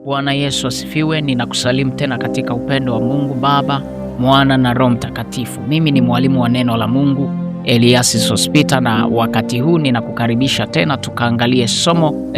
Bwana Yesu asifiwe. Ninakusalimu tena katika upendo wa Mungu Baba, Mwana na Roho Mtakatifu. Mimi ni mwalimu wa neno la Mungu Elias Sospita, na wakati huu ninakukaribisha tena tukaangalie somo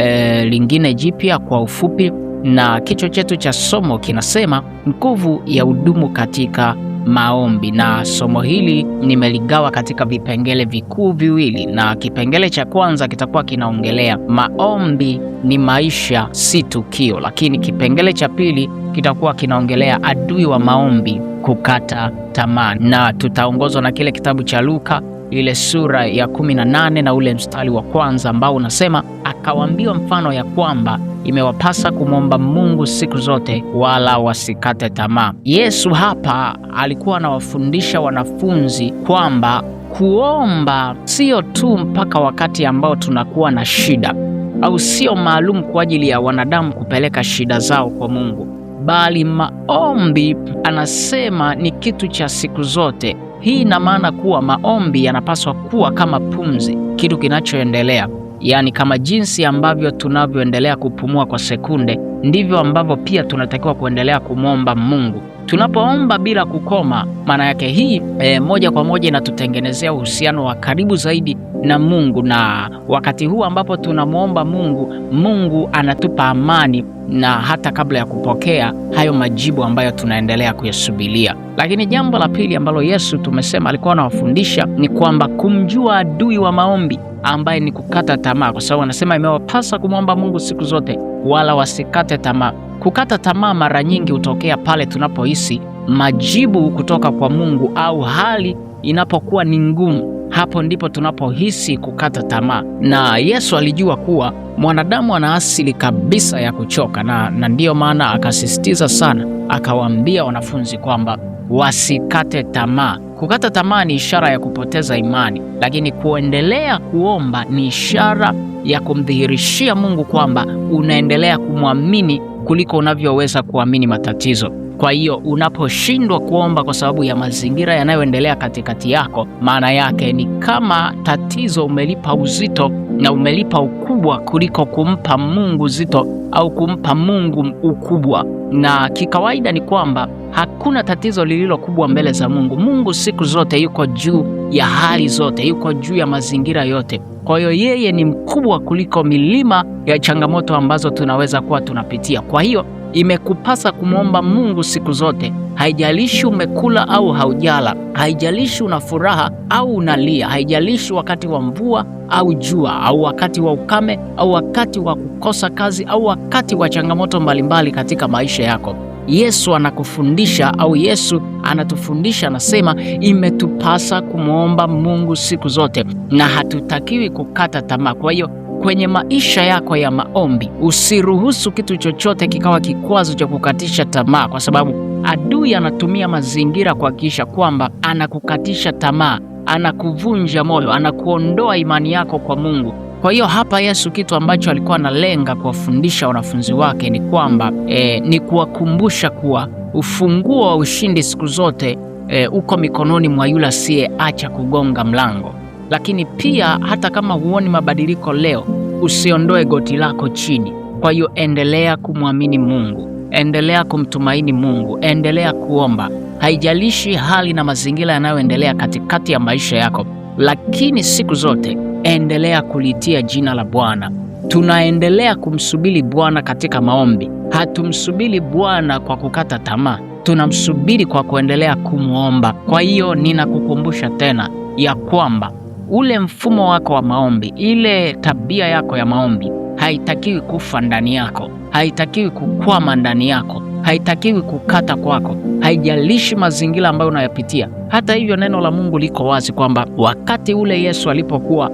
lingine jipya kwa ufupi, na kichwa chetu cha somo kinasema nguvu ya hudumu katika maombi. Na somo hili nimeligawa katika vipengele vikuu viwili, na kipengele cha kwanza kitakuwa kinaongelea maombi ni maisha, si tukio, lakini kipengele cha pili kitakuwa kinaongelea adui wa maombi, kukata tamaa, na tutaongozwa na kile kitabu cha Luka ile sura ya 18 na ule mstari wa kwanza ambao unasema, akawaambia mfano ya kwamba imewapasa kumwomba Mungu siku zote, wala wasikate tamaa. Yesu hapa alikuwa anawafundisha wanafunzi kwamba kuomba sio tu mpaka wakati ambao tunakuwa na shida, au sio maalum kwa ajili ya wanadamu kupeleka shida zao kwa Mungu, bali maombi anasema ni kitu cha siku zote. Hii ina maana kuwa maombi yanapaswa kuwa kama pumzi, kitu kinachoendelea. Yaani, kama jinsi ambavyo tunavyoendelea kupumua kwa sekunde, ndivyo ambavyo pia tunatakiwa kuendelea kumwomba Mungu. Tunapoomba bila kukoma, maana yake hii moja kwa moja inatutengenezea uhusiano wa karibu zaidi na Mungu, na wakati huu ambapo tunamwomba Mungu, Mungu anatupa amani na hata kabla ya kupokea hayo majibu ambayo tunaendelea kuyasubiria. Lakini jambo la pili ambalo Yesu tumesema alikuwa anawafundisha ni kwamba kumjua adui wa maombi ambaye ni kukata tamaa, kwa sababu anasema imewapasa kumwomba Mungu siku zote wala wasikate tamaa. Kukata tamaa mara nyingi hutokea pale tunapohisi majibu kutoka kwa Mungu au hali inapokuwa ni ngumu. Hapo ndipo tunapohisi kukata tamaa, na Yesu alijua kuwa mwanadamu ana asili kabisa ya kuchoka, na ndiyo maana akasisitiza sana, akawaambia wanafunzi kwamba wasikate tamaa. Kukata tamaa ni ishara ya kupoteza imani, lakini kuendelea kuomba ni ishara ya kumdhihirishia Mungu kwamba unaendelea kumwamini kuliko unavyoweza kuamini matatizo. Kwa hiyo unaposhindwa kuomba kwa sababu ya mazingira yanayoendelea katikati yako, maana yake ni kama tatizo umelipa uzito na umelipa ukubwa kuliko kumpa Mungu uzito au kumpa Mungu ukubwa. Na kikawaida ni kwamba hakuna tatizo lililo kubwa mbele za Mungu. Mungu siku zote yuko juu ya hali zote, yuko juu ya mazingira yote. Kwa hiyo yeye ni mkubwa kuliko milima ya changamoto ambazo tunaweza kuwa tunapitia. Kwa hiyo imekupasa kumwomba Mungu siku zote, haijalishi umekula au haujala, haijalishi una furaha au unalia, haijalishi wakati wa mvua au jua, au wakati wa ukame au wakati wa kukosa kazi au wakati wa changamoto mbalimbali katika maisha yako. Yesu anakufundisha au Yesu anatufundisha, anasema imetupasa kumwomba Mungu siku zote na hatutakiwi kukata tamaa. Kwa hiyo kwenye maisha yako ya maombi usiruhusu kitu chochote kikawa kikwazo cha kukatisha tamaa, kwa sababu adui anatumia mazingira kuhakikisha kwamba anakukatisha tamaa, anakuvunja moyo, anakuondoa imani yako kwa Mungu. Kwa hiyo hapa Yesu kitu ambacho alikuwa analenga kuwafundisha wanafunzi wake ni kwamba ni kuwakumbusha kuwa ufunguo wa ushindi siku zote uko mikononi mwa yule asiyeacha kugonga mlango. Lakini pia hata kama huoni mabadiliko leo, usiondoe goti lako chini. Kwa hiyo endelea kumwamini Mungu, endelea kumtumaini Mungu, endelea kuomba. Haijalishi hali na mazingira yanayoendelea katikati ya maisha yako, lakini siku zote endelea kulitia jina la Bwana. Tunaendelea kumsubiri Bwana katika maombi. Hatumsubiri Bwana kwa kukata tamaa, tunamsubiri kwa kuendelea kumwomba. Kwa hiyo ninakukumbusha tena ya kwamba ule mfumo wako wa maombi, ile tabia yako ya maombi haitakiwi kufa ndani yako, haitakiwi kukwama ndani yako, haitakiwi kukata kwako, haijalishi mazingira ambayo unayapitia. Hata hivyo, neno la Mungu liko wazi kwamba wakati ule Yesu alipokuwa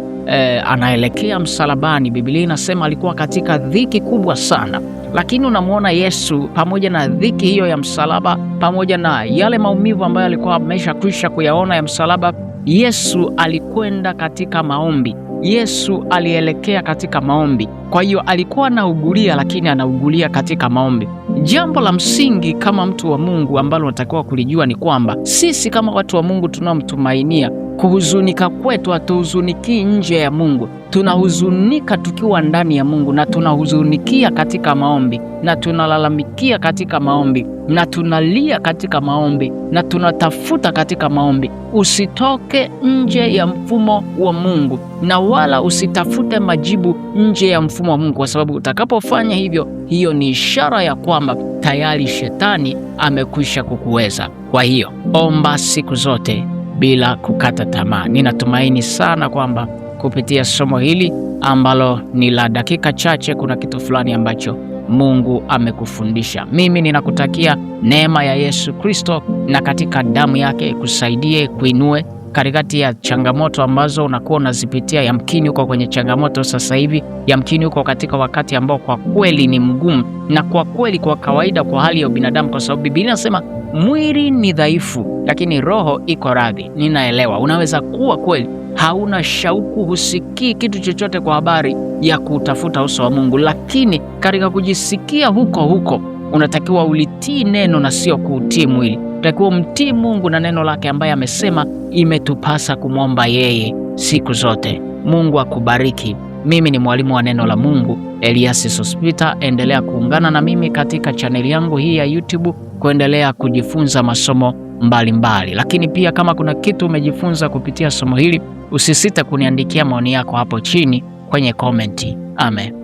anaelekea msalabani, Biblia inasema alikuwa katika dhiki kubwa sana, lakini unamwona Yesu pamoja na dhiki hiyo ya msalaba, pamoja na yale maumivu ambayo alikuwa ameshakwisha kuyaona ya msalaba, Yesu alikwenda katika maombi. Yesu alielekea katika maombi. Kwa hiyo alikuwa anaugulia, lakini anaugulia katika maombi. Jambo la msingi kama mtu wa Mungu ambalo unatakiwa kulijua ni kwamba sisi kama watu wa Mungu tunaomtumainia Kuhuzunika kwetu hatuhuzunikii nje ya Mungu, tunahuzunika tukiwa ndani ya Mungu, na tunahuzunikia katika maombi, na tunalalamikia katika maombi, na tunalia katika maombi, na tunatafuta katika maombi. Usitoke nje ya mfumo wa Mungu, na wala usitafute majibu nje ya mfumo wa Mungu, kwa sababu utakapofanya hivyo, hiyo ni ishara ya kwamba tayari shetani amekwisha kukuweza. Kwa hiyo omba siku zote bila kukata tamaa. Ninatumaini sana kwamba kupitia somo hili ambalo ni la dakika chache, kuna kitu fulani ambacho Mungu amekufundisha. Mimi ninakutakia neema ya Yesu Kristo na katika damu yake ikusaidie, kuinue katikati ya changamoto ambazo unakuwa unazipitia. Yamkini uko kwenye changamoto sasa hivi, yamkini uko katika wakati ambao kwa kweli ni mgumu, na kwa kweli kwa kawaida, kwa hali ya ubinadamu, kwa sababu Biblia inasema mwili ni dhaifu, lakini roho iko radhi. Ninaelewa unaweza kuwa kweli hauna shauku, husikii kitu chochote kwa habari ya kutafuta uso wa Mungu, lakini katika kujisikia huko huko unatakiwa ulitii neno na sio kuutii mwili. Unatakiwa umtii Mungu na neno lake ambaye amesema imetupasa kumwomba yeye siku zote. Mungu akubariki. Mimi ni mwalimu wa neno la Mungu Elias Sospita. Endelea kuungana na mimi katika chaneli yangu hii ya YouTube kuendelea kujifunza masomo mbalimbali mbali. Lakini pia kama kuna kitu umejifunza kupitia somo hili, usisite kuniandikia maoni yako hapo chini kwenye komenti. Amen.